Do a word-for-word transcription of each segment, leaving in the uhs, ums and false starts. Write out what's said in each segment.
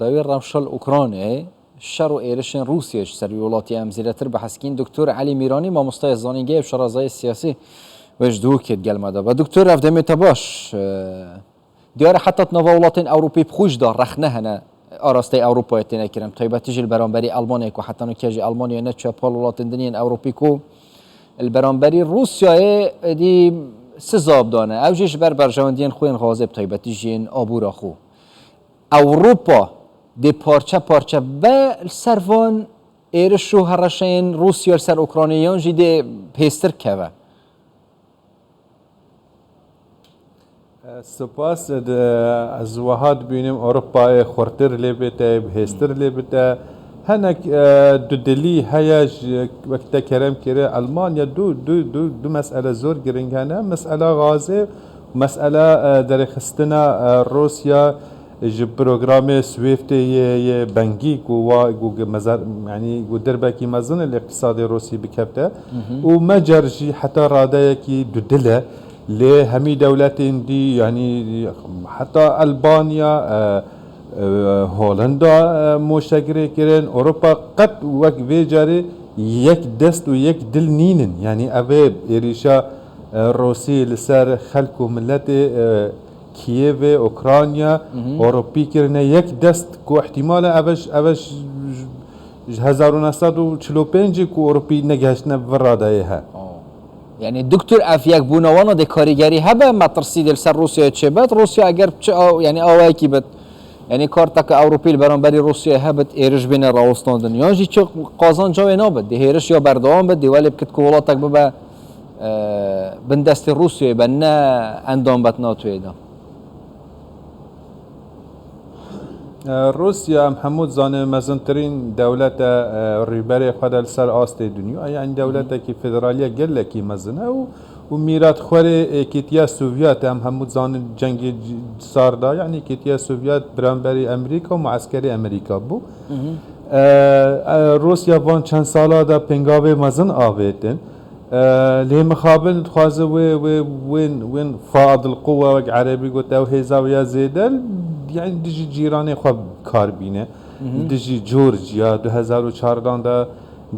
Dawî rewşa li Ukraynayê, şer û êrişên Rûsiyê ji ser wî welatî em zêdetir behs kîn. Doktor Elî Mîranî, mamostayê zanîngehê û şarazayê siyasî, wê ji Duhokê di gel me de be. Doktor, ev demê te baş. E, diyar e heta di nava welatên Ewropî bi xwe jî de rexne hene arasteyê Ewropayê têne kirin. Taybetî jî li beramberî Elmanyayê ku heta nûke jî Elmanyayê neçûye pal welatên din yên Ewropî ku li beramberî Rûsyayê êdî siza bidane. Ew jî ji ber berjewendiyên xwe yên xwazê bi taybetî jî yên abûra xwe. Ewropa dê parçe parçe be li ser van êriş û hereşeyên Rûsya li ser Ukraynê yan jî dê hêstir keve? Spas, ez wiha dibînim Ewropayê xurtir lê bite, bihêstir lê bite. Hinek, e, dudilî heye ji, wek te kerem kire, Elmanya du, du, du, du mesele zor giring hene. Mesela Gazê, mesela, e, derêxistina, e, Rûsya ji programê Swiftê yê, yê bengî ku wa, ku ge-, mezar, yanî ku derbekî mezin li îqtisadê Rûsî bikevte. Û mecer jî heta radeyekî dudil e. Lê hemî dewletên dî, yanî heta Elbanya, e, e, Holenda, e, moşegirê kirin. Ewropa qet wek vê carê yek dest û yek dil nînin. Yanî ev ê êrîşa, e, Rûsî li ser xelk û miletê, e, Kiyevê, Ukrayna, Ewropî kirine yek dest ku ihtimal e ev e ji, ev e ji, ji hezar û neh sed û çil û pêncî ku Ewropî negihiştine bi vê radeyê he. Yanî doktor, ev yekbûna wana dê karîgerî hebe, metirsî dê li ser Rûsyayê çêbet. Rûsya eger çi aw-, yanî awayekî bit, yanî karteke Ewropî li beramberî Rûsyayê hebit, êriş bêne rawestandin. Yan jî çi qazanca wê nabit, dê hêriş ya berdewam bit, dê welê bikit ku welatek bibe, e, bin destê Rûsyayê be, ne endam bet NATOyê de. E, Rûsya, em hemû dizanin, mezintirîn dewlet e, e, rûberê xwe de li ser astê dinya. Yanî dewletekî federalî ye, gelekî mezin e û, û mîratxwerê Êkîtiya Sovyet e. Em hemû dizanin cengê c-, sar de, yanî Êkîtiya Sovyet beramberî Amerîka û mueskerê Amerîka bû. E, e, Rûsya van çend sala de pêngavê mezin avêtin. E, lê mixabin dixwaze wê, wê, wên, wên faadil quwe, wek erebî got, ew hêza wê ya zêde, yanî dijî cîranê xwe kar bîne. Dijî Georgia du hezar û çardan de,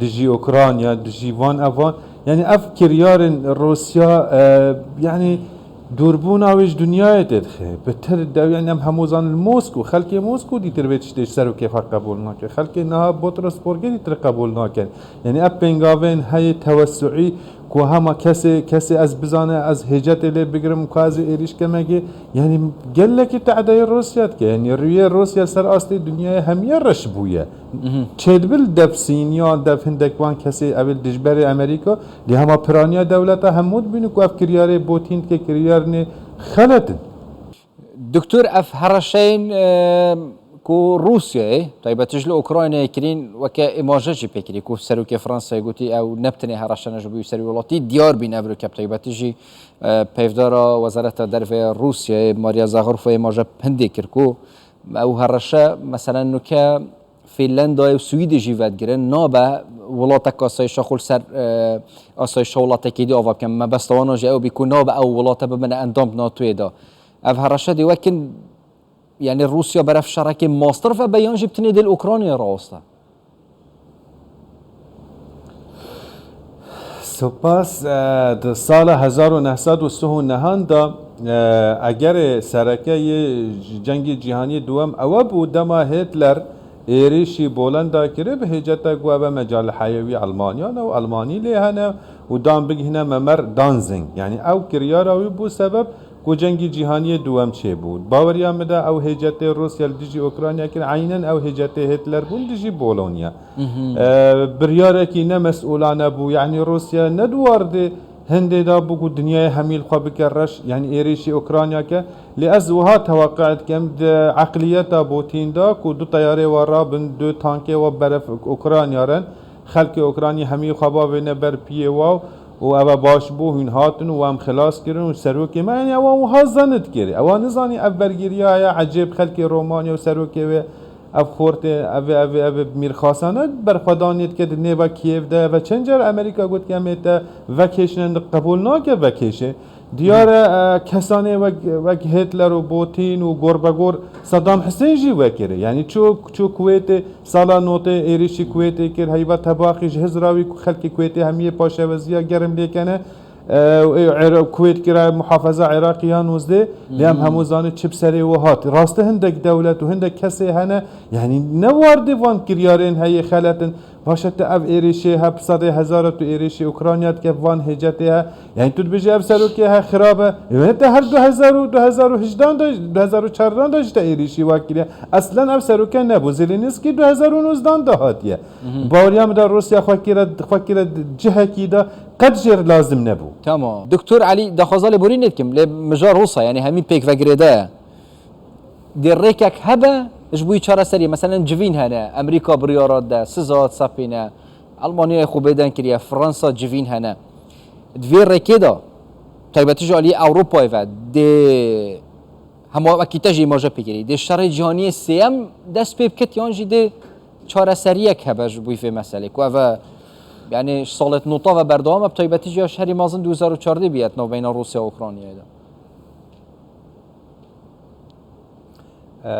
dijî Ukrayna, dijî van evan. Yanî ev kiryarên Rûsya, e, yanî dûrbûna wê ji dinyayê têdixe. Bi tir dew, yanî em hemû zanin li Moskû, xelkê Moskû dîtir vê tiştê ji serokê xwe qebûl nake. Xelkê niha Botrosborgê dîtir qebûl nakin. Yanî ev pêngavên heyê tewessuî ku hema kesê, kesê ez bizane, ez hêcetê lê bigirim, ku ez ê êrîş kemegê, yanî gelekî tehdeyê Rûsya dike. Yanî rûyê Rûsya ser astê dinyayê hemiye reş bûye. Çêdibil dev sîniyan, dev hindek wan kesê ev ê dijberê Amerîka, lê hema piraniya dewleta hemû dibînin ku ev kiryarê Putin dike, kiryarnê xelet in. Doktor, ev hereşeyên, e, ku Rûsyayê, taybetî jî li Ukraynayê kirîn, weke îmaje jî pê kirî, ku serokê Fransayê gotî ew ne bi tenê hereşe ne ji bo wî serî welatî, diyar bîn ev rûke, bi taybetî jî, e, peyvdara Wezareta Derve Rûsyayê, Maria Zakharova, îmaje hindê kir ku ew hereşe, meselen, nûke Fînlandayê û Swîdê jî vedigirin, nabe welatek asayişa xwe li ser, e, asayişa welatekê dî ava bikin. Mebesta wana jî ew bî ku nabe ew welate bibine endam bi NATOyê de. Ev hereşe dê wekin, yanî Rûsya berev şerekê mastir vebe yan jî bi tinê dê li Ukraynayê raweste? Spas, e, di sala hezar û neh sed û sih û nehan de, e, egerê sereke yê cengê cîhanî duwem ewe bû, dema Hitler êrîşî Bolenda kiri, bi hêcete ku eve mecal heyewî Elmanya ne û Elmanî lê hene û dan bigihîne Memer Danzing. Yanî ew kiryara wî bû sebeb ku cengî cîhaniyê duwem çêbû. Baweriya min de ew hêcetê Rûsya li dijî Ukrayna kir, eynen ew hêcetê Hitler bûn dijî Bolonya. E, biryarekî ne mesûlane bû. Yanî Rûsya ne di wardê hindê de bû ku dinyayê hemî li xwe bike reş, yanî êrîşî Ukrayna ke. Lê ez wiha teweqe dikim, di eqliyeta Putin de ku du teyarê we rabin, du tankê we berev Ukrayna ren, xelkê Ukraynî hemî xwe bavêne ber piyê we û ev e baş bû, hûn hatin û em xilas kirin û serokê me, yanî ewa wiha zanî dikirî. Ewa nizanî ev bergiriya ye, ecêb xelkê Romanya û serokê wê ev xortê, ev, ev, ev mîrxasane berxwedanê dike di nêva Kiev de. Ev e çend car Amerîka got ke em ê te vekêşin, em qebûl nake vekêşê. Diyar e, e, kesanê wek, wek Hitler û Putin û gorbegor Saddam Hussein jî wekirî. Yanî çû, çû Kuwêtê, sala notê êrîşî Kuwêtê kir, heyva tebaxî ji hizra wî ku xelkê Kuwêtê hemiyê paşeweziya germ lê kene. E, û ê Ira-, Kuwêt kira muhafaza Iraqî ya nozdeh, lê em hemû zanin çi bi serê we hat. Rastî hindek dewlet û hindek kesê hene, yanî ne wardê van kiryarên heyê xelet in. Baş e, tu ev êrîşê he, bi sedê hezara tu êrîşî Ukrayna dike, van hêcetê he. Yanî tu dibêjî ev serokê he xirab e. Ê, wê te her du hezar û, du hezar û hejdehan de, du hezar û çardehan de jî te êrîşî wa kiriye. Eslen ev seroke nebû. Zelensky du hezar û nozdehan de hatiye. Baweriya min de Rûsya xwe kire, xwe kire cihekî de qet jê re lazim nebû. Tamam. Doktor Elî, daxwaza lêborînê dikim. Lê mijar wisa, yanî hemî pêk ve girêde ye. Dê rêkek hebe ji bo wî çareseriyê, meselen civîn hene, Amerîka biryara dide, siza disepîne, Almanyayê xwe bêdeng kiriye, Fransa civîn hene. Di vê rêkê de, taybetî ji aliyê Ewropayê ve, dê hema wekî te jî îmaje pê kirî, dê şerê cîhaniyê sêyem dest pê biket yan jî dê çareseriyek hebe ji bo vê meselê, ku ev e, yanî ji salê nota ve berdewam e, bi taybetî jî ya şerê mezin du hezar û çardeh bûye di navbeyna Rûsya û Ukraynayê de. E,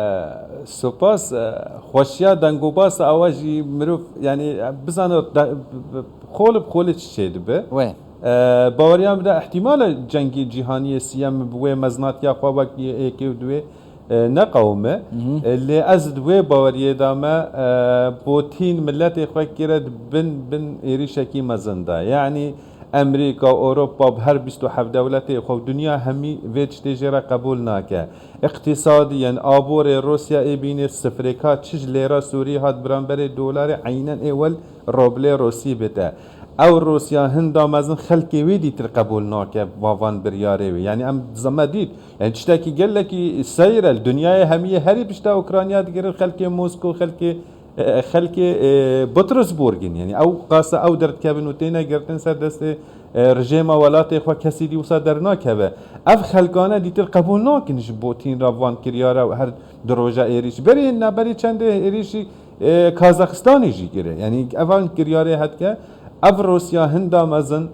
Spas, e, xweşiya dengobasa awa jî mirov, yanî, e, bizane da-, b-, b-, xol bi xolê çi çêdibe. Wê. E, Baweriya min de ihtimal e cengê cîhaniyê siyem bi wê mezinatiya xwe wek yê êkê û duwê, e, neqewime. E, lê ez di wê baweriyê de me, e, Putin miletê xwe kire di bin, bin êrîşekî mezin de. Yanî Amerîka, Ewropa bi her bîst û heft dewletê xwe û dinya hemî vê tiştê jê re qebûl nake. Îqtîsadî, yanî aborê Rûsya ê bînê sifrê ka çi ji lêra Sûrî hat biramberê dolarê eynen ê wel roblê Rûsî bite. Ew Rûsya hinda mezin xelkê wî dîtir qebûl nake va van biryarê wî. Yanî em zeme dît. Yanî tiştekî gelekî seyr e. Li dinyayê hemiyê herî pişta Ukrayna digirin xelkê Mosko, xelkê e, xelkê, e, Petersburg in. Yanî ew qasa ew derdikevin û têne girtin ser destê, e, rejêma welatê xwe, kesî dî wisa dernakeve. Ev xelkane dîtir qebûl nakin ji Putin re van kiryara û her du roja êrîş. Berî na berî çendê êrîşî, e, Kazaxistanê jî kire. Yanî evan kiryarê hetke ev Rûsya hinda mezin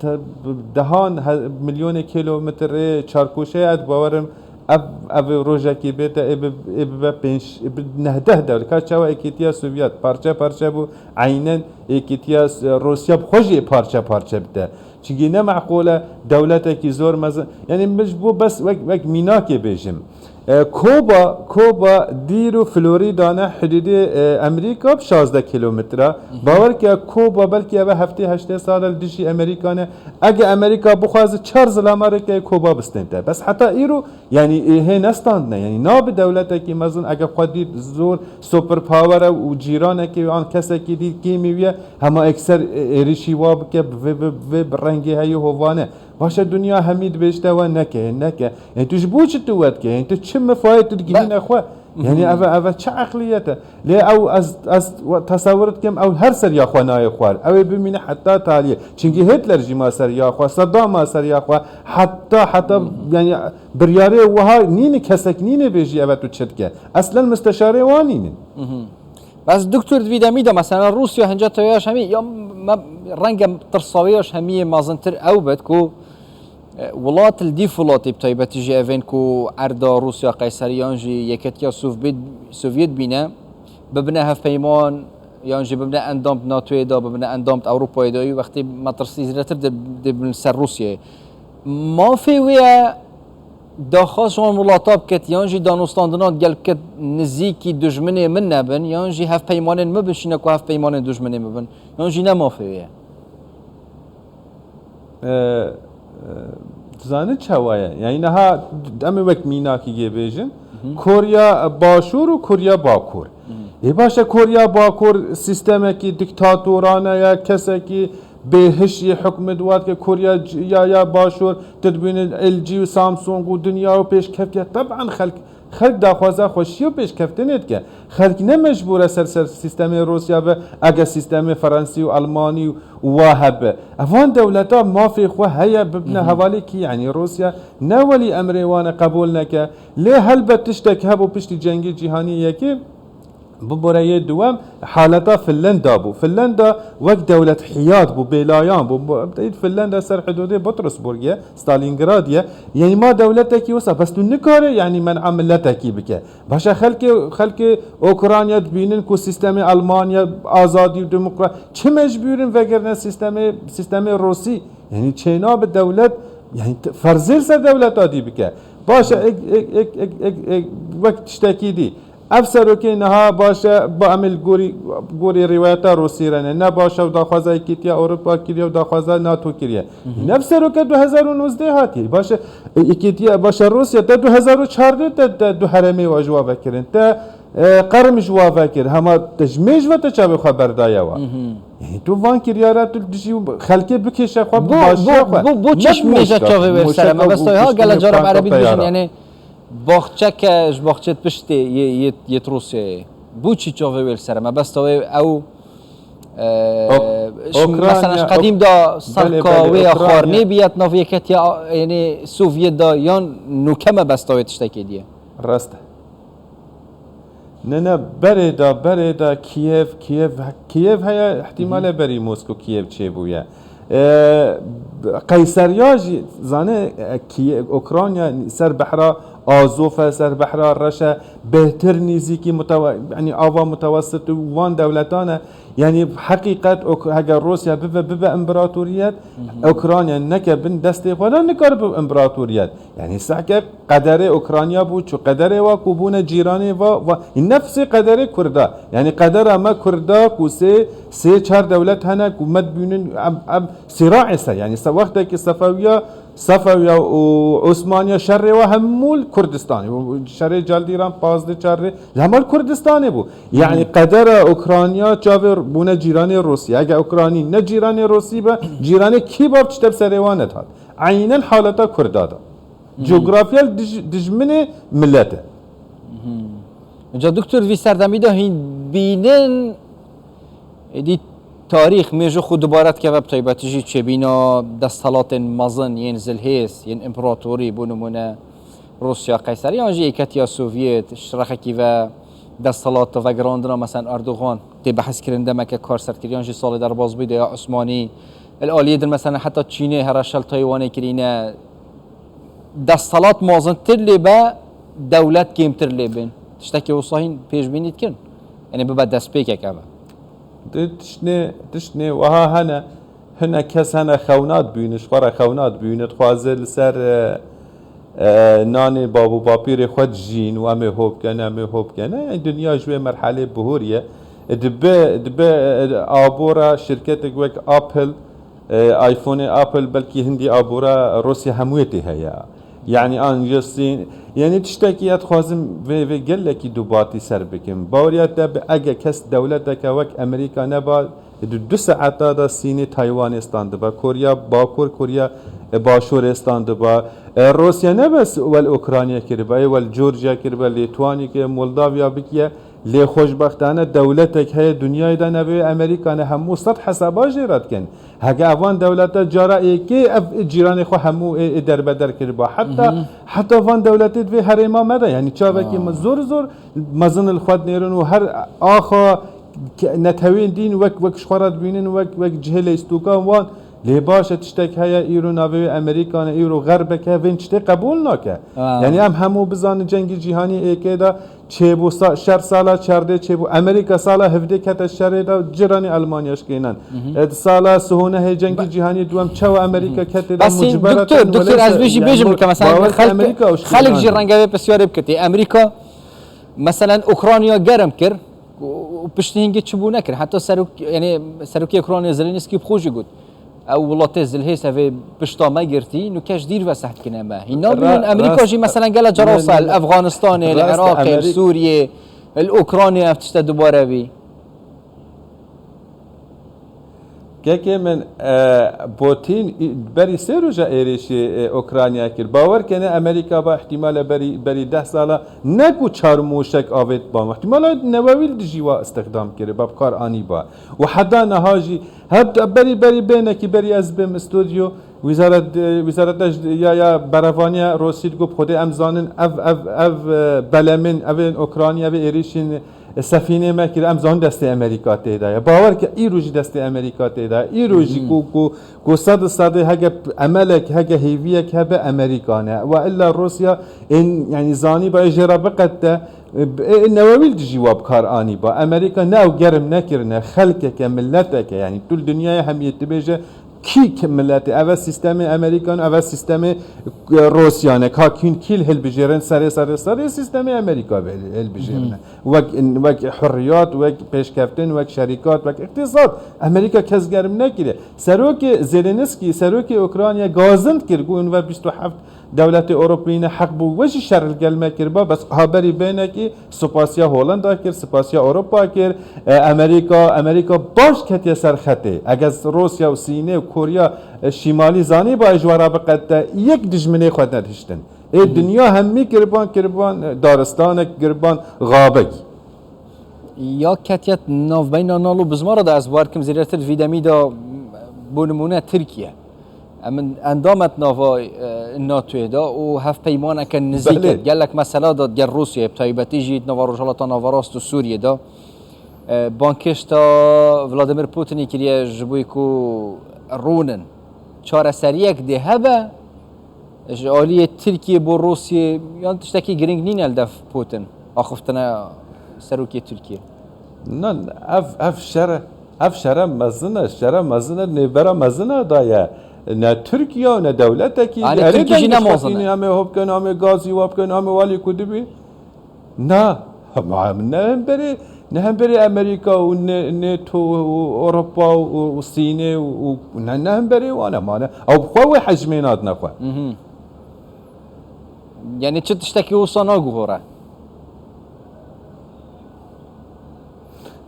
Te bi dehan he-, milyonê kilometrê çarkoşe ye, ez bawerim ev, ev rojekê bête, ê bi, ê bibe pênc, ê bi neh deh dewlet. Ka çawa êkîtiya Sovyet parçe parçe bû, eynen êkîtiya s-, Rûsya bi xwe jî ê parçe parçe bite. Çinkî ne meqûl e dewletekî zor mezin, yanî min ji bo bes wek, wek mînakê bêjim. E, Koba, Koba dîr û Florîda ne hidûdê, e, Amerîka bi şazdeh kilometre. Bawer ke Koba belkî eve heftê heştê sal e li dijî Amerîka ne. Ege Amerîka bixwaze çar zilama rêkê Koba bistên te. Bes heta îro, yanî, e, hê nestandine. Yanî nabi dewletekî mezin ege xwe dît zor superpower e û cîranekî an kesekî dî kêmî wî ye, hema ekser, e, êrîşî wa bike, bi vê, bi vê, bi rengê heyî hovane. Baş e, dinya hemî dibêjte we neke, neke. Yanî tu ji bo çi tu we dike? Yanî tu çi mifayê tu digihîne xwe? Yanî ev, ev çi eqliyet e? Lê ew ez, ez we-, tesewir dikim, ew her seriya xwe nayê xwar. Ew ê bimîne heta taliyê. Çinkî Hitler jî ma seriya xwe, Saddam ma seriya xwe. Heta, heta, yanî biryarê wiha nîne, kesek nîne bêjî ev tu çi dike. Eslen misteşarê wan nînin. Bes doktor, di vî demî de mesela Rûsya hinca tewya ji hemî ya me renge tirsa wê ya ji hemiyê mezintir ew bet ku, e, welat li dîf welatê bi taybetî jî evên ku erda Rûsya qeyseriyan jî yeketiya Sovbêt-, Sovyet bîne, bibine hevpeyman yan jî bibine endam di NATOyê de, bibine endam di Ewropayê de, wextê metirsî zêdetir di, dibin ser Rûsyayê. Mafê wê ye daxwaz ji wan welata biket, yan jî danûstandina gel biket nizîkî dijminê min nebin, yan jî hevpeymanên min bişîne ku hevpeymanên dijminê min bin, yan jî ne mafê wê ye? E, e, Dizanî çawa ye? Yanî niha em ê wek mînakî yê bêjin. Korya Başûr û Korya Bakur. Ê baş e, Korya Bakur sîstemekî dîktatorane ye, kesekî bêhiş yê hukmê di wa dike. Korya c-, ya, ya Başûr, tu dibînî L G û Samsung û dinya û pêşkeftiye. Teban xelk, xelk daxwaza xweşiyê û pêşkeftinê dike. Xelk ne mecbûr e ser, ser sîstemê Rûsya be, ege sîstemê Fransî û Almanî û wa hebe. Evan dewleta mafê xwe heye bibine hevalê kî, yanî Rûsya ne welî emrê wan e qebûl neke. Lê helbet tiştek hebû piştî Cengê Cîhanî Yekê, Bibore yê duwem haleta Finlanda bû. Finlanda wek dewlet hiyat bû, bêlayan bû. Bu-, Finlanda ser hidûdê Petersburg ye, Stalingrad ye. Yanî ma dewletekî wisa, bes tu nikare, yanî men'a miletekî bike. Başa xelkê, xelkê Ukrayna dibînin ku sîstemê Almanya, azadî û demokra-, çi mecbûr in vegirine sîstemê, sîstemê Rûsî? Yanî çênabe dewlet, yanî t-, ferzê li ser dewleta dî bike. Baş e, ek, ek, ek, ek, ek, ek, wek tiştekî dî. Ev serokê niha baş e, ba em ê li gorî, gorî rîwayeta Rûsî re ne. Ne baş e û daxwaza Yekîtiya Ewropa kiriye û daxwaza NATO kiriye. Hı hı. Ne ev serok e du hezar û nozdeh hatiye. Baş e, e, Yekîtiya, baş e Rûsya te du hezar û çardeh te, te du herêmê wa ji wa vekirin. Te, e, Qerm ji wa vekir. Hema te ji mêj ve te çavê xwe berdaye wa. Hı hı. Yanî tu van kiryara tu dijî xelkê bikêşe xwe, bi Bo, başiya bo, xwe. Bo, bo Ne çeşt mêja mûşka, çavê wê li mûşeka ser e? Me bes û tawê ha, gela kuştinê cara bi erebe dibêjin, peyara. Yanî baxçeke ji baxçê piştê yê, yê, yê Rûsyayê. Bo çi çavê wê li ser e? Me bes tawê ew, e, Ok-, ş-, Ukrayna, mesela, ji qedîm ok-, de belê, serka belê, wê ya Ukrayna. Xwarnê bîye di nav yeketiya, yanî Sovyet de yan nûke me bes tawê tiştekê diye? Rast e. Ne, ne, berê de, berê de Kiev, Kiev, Kiev heye, ihtimale Hı hı. berî Mosko Kiev çêbûye. E, Qeyseriya jî, zane, e, Kiev, Ukrayna ser behra Azof e, ser behra Reş e, bêhtir nîzîkî mutewa-, yanî ava mutewesit û van dewletan e. Yanî heqîqet, Ok-, heger Rûsya bibe, bibe împaratoriyet, Hı hı. Ukrayna neke bin destê xwe de, nikare bibe împaratoriyet. Yanî sehke qederê Ukrayna bû, çi qederê wa ku bûne cîranê va, va, nefsê qederê Kurda. Yanî qedera me Kurda ku sê, sê çar dewlet hene ku me dibînin em, em sîraê se. Yanî se wextekî Sefewiya, Sefewiya û Osmaniya şerê wa hemû li Kurdistanê. Û şerê Caldîran pazdeh çar rê li hemû li Kurdistanê bû. Yanî Hı. qedera Ukrayna çavê bûne cîranê Rûsya. Eger Ukraynî ne cîranê Rûsî be, cîranê kî be tişte bi serê wan nedihat. Eynen haleta Kurda da. Cografya dij-, dijminê millet e. Ca doktor vî serdemî de hîn bînin, êdî tarîx mêjo xwe dubare dikeve, bi taybetî jî çêbîna desthilatên mezin yên zilhêz, yên împeratorî, bo nimûne Rûsya Qeyseriya, yan jî Yeketiya Sovyet, ji rexekî ve desthilat vegerandina, meselen, Erdogan tê behskirin, demeke kar ser kir, yan jî salê derbas bûyî de ya Osmanî, li aliyê din, meselen, heta Çînê hereşa li Taywanê kirîne. Desthilat mazintir lê be, dewlet kêmtir lê bên. Tiştekî wisa hîn pêşbînî dikin? Yanî bibe destpêkek ev e. Di tiştnê, tiştnê wiha hene, hinek kes hene xewna dibînin, ji xwe re xewna dibînin, dixwaze li ser, e, e, nanê bab û bapîrê xwe dijîn û em ê ho bikene, em ê ho bikene. Ey, dinya ji wê merhelê bihûriye. E, dibe, dibe, e, abora şirketek wek Apple, E, iPhoneê Apple belkî hindî abora Rûsya hemûyê tê heye. Yanî an ji Sîn, yanî tiştekî ez dixwazim vê, vê gelekî dubatî ser bikim. Baweriya te bi, ege kes dewleteke wek Amerîka neba, di du saeta de Sînê Taywanê standibe, Korya Bakur, Korya, e, Başûrê standibe. E, Rûsya ne bes wel Ukrayna kiribe, ê wel Georgia kiribe, Lîtwanî kiribe, Moldavya bikiye. Lê xweşbextane dewletek heye dinyayê de, nevê Amerîka ne, hemû sed hesaba jê re dikin. Heke evan dewlete cara êkê ev cîranê xwe hemû ê, ê derbeder kiriba. Heta, Mhm. heta van dewletê di vê herêma me de, yanî çavekî me Aa. zor zor mezin li xwe dinêrin û her axa ke-, netewên dîn wek, wek ji xwe re dibînin, wek, wek cihê leystokan wan. Lê baş e, tiştek heye, îro navê wê Amerîka ne, îro Xerbek e, vên tiştê qebûl nake. Aa. Yanî em hemû bizanin cengî cîhanî êkê de çêbû, sa-, şer sala çardê çêbû. Amerîka sala hevdê kete şerê de, cîranê Almanya şikênen. Mhm. E, di sala sihonehê cengî Ba- cîhanî duwem çawa Amerîka Mhm. kete de Basî mucibera doktor, ten doktor, weleyse, ez bê jî yani bêjim ke mesela bawer xelk, Amerîka ew şikênan xelk jî de. renge vê pisyarê bikitê. Amerîka, meselen, Ukrayna germ kir. û, û piştî hingê çi bû nekir. Heta serok, yanî serokê Ukraynayê Zelensky bi xwe jî got, ew welatê zilhêz evê pişta me girtî, nûke ji dîr ve seh dikine me. Hîn nabînin Ra-, Amerîka rast, jî, meselen, gela cara ne, wisa ne, li ne. Efganistanê, li Rast, Iraqê, li Amerîk- Sûriyê, li Ukraynayê ev tişte dubare bî. Kekê min, e, Putin î-, berî sê roja êrişî, e, Ukrayna kir. Bawer kene Amerîka ba ihtimale berî, berî deh sala ne ku çar mûşek avêt ban. Ihtimala newewî li dijî wa istixdam kiriba, bi kar anîba. Û heta niha jî, heta berî, berî bênekî berî ez bêm stûdyo, Wîzaret, e, wîzareta j-, ya, ya berevaniya Rûsî digot, Xwedê em zanin ev, ev, ev, e, belemên, evên Ukrayna, ev êrişên Sefînê me kir, em zan destê Amerîka tê de ye. Bawer ke îro jî destê Amerîka tê de ye. Îro jî ku, ku, ku sed û sedê heke emelek, heke hêviyek hebe Amerîka ne. We illa Rûsya ên, yanî zanî ba jê re biqete, e, e, newewî li dijî wa bi kar anî ba. Amerîka ne ew germ nekirine, xelkeke, mileteke, yanî tu li dinyayê hemiyê dibêje, kî, kî miletê, ev e sîstemê Amerîkan, ev e sîstemê, e, Rûsyan e. Ka kîn kî hilbijêrin, serê, serê, serê sîstemê Amerîka ve hilbijêrine. Wek, wek hurriyat, wek pêşkeftin, wek şerîkat, wek îqtîsad. Amerîka kes germ nekiriye. Serokê Zelenskî, serokê Ukrayna gazind kir, got, hûn ve bîst û heft dewletê Ewropî ne heq bû, we jî şer li gel me kiriba, bes haberî bênekî, Spasiya Holanda kir, spasiya Ewropa kir, e, Amerîka, Amerîka baş ketiye ser xetê. Eger Rûsya û Sînê û Korya, e, Şîmalî zanîba ji we re biqete, yek dijminê xwe nedihiştin. Ê dinya hemî girban, girban, e, daristanek, girban, xabek. Ya ketiye navbeyna nal û bizmara da ez bar kim zêdetir vî demî da, bo nimûne Tirkiye. Em in-, endam et nava, e, NATOyê de û hevpeymaneke nizîk Belê. e. Gelek mesela de gel Rûsyayê, bi taybetî jî di nava Rojhilata Naverast û Sûriyê de, e, bangkêşta Vladimir Putinî kiriye ji bo ku rûnin çareseriyek dê hebe ji aliyê Tirkiyê bo Rûsyê yan tiştekî girîng nîne li def Putin axiftina serokê Tirkiyê. Na, ev, ev şer e. Ev şere mezin e, şere mezin e, nêvbera mezin e da ye. Ne Tirkiye û ne dewletekî. Yanî erê Tirkî jî dengê ne mezin e. Xwetînî, em ê hop bikin, em ê gazî wa bikin, em ê walî ku dibî. Na, ma ne hemberê, ne hemberê Amerîka û ne, NATO û Ewropa û, û Sînê û, û ne, ne hemberê wan e, mane. Ew bi xwe wê hecmê nadine xwe. Mhm. Yanî çi tiştekî wisa naguhore?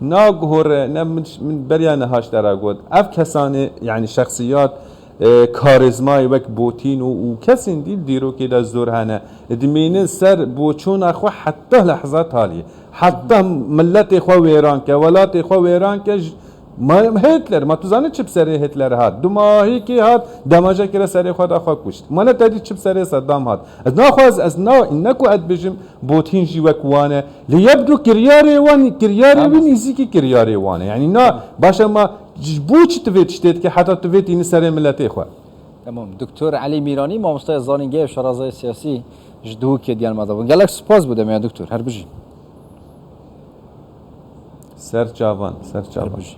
Naguhore, ne min, min beriya niha ji te re got. Ev kesanê, yanî şexsiyat, e, karîzmayê wek Botîn û, û kesên dî li dîrokê de zor hene. Dimînin ser boçûna xwe heta lehza talî. Heta miletê xwe wêran ke, welatê xwe wêran ke, ji, ma Hitler, ma tu zanî çi bi serê Hitler hat? Dumahîkî hat, demaje kire serê xwe da xwe kuşt. Ma ne te dî çi bi serê Seddam hat? Ez naxwaz, ez na, ne ku ez dibêjim, Botîn jî wek wan e. Lê yebdû kiryarê wan, kiryarê Tamam. wî nîzîkî kiryarê wan e. Yanî na, Tamam. baş e ma ji bo çi tu vê tiştê dike heta tu vê tînî serê miletê xwe? Tamam. Doktor Elî Mîranî, mamosteya zanîngehê û şarazayê siyasî ji Duhokê diyan me de bûn. Gelek spas bo demê, doktor. Her bijî. Ser çavan, ser çavan. Her bijî.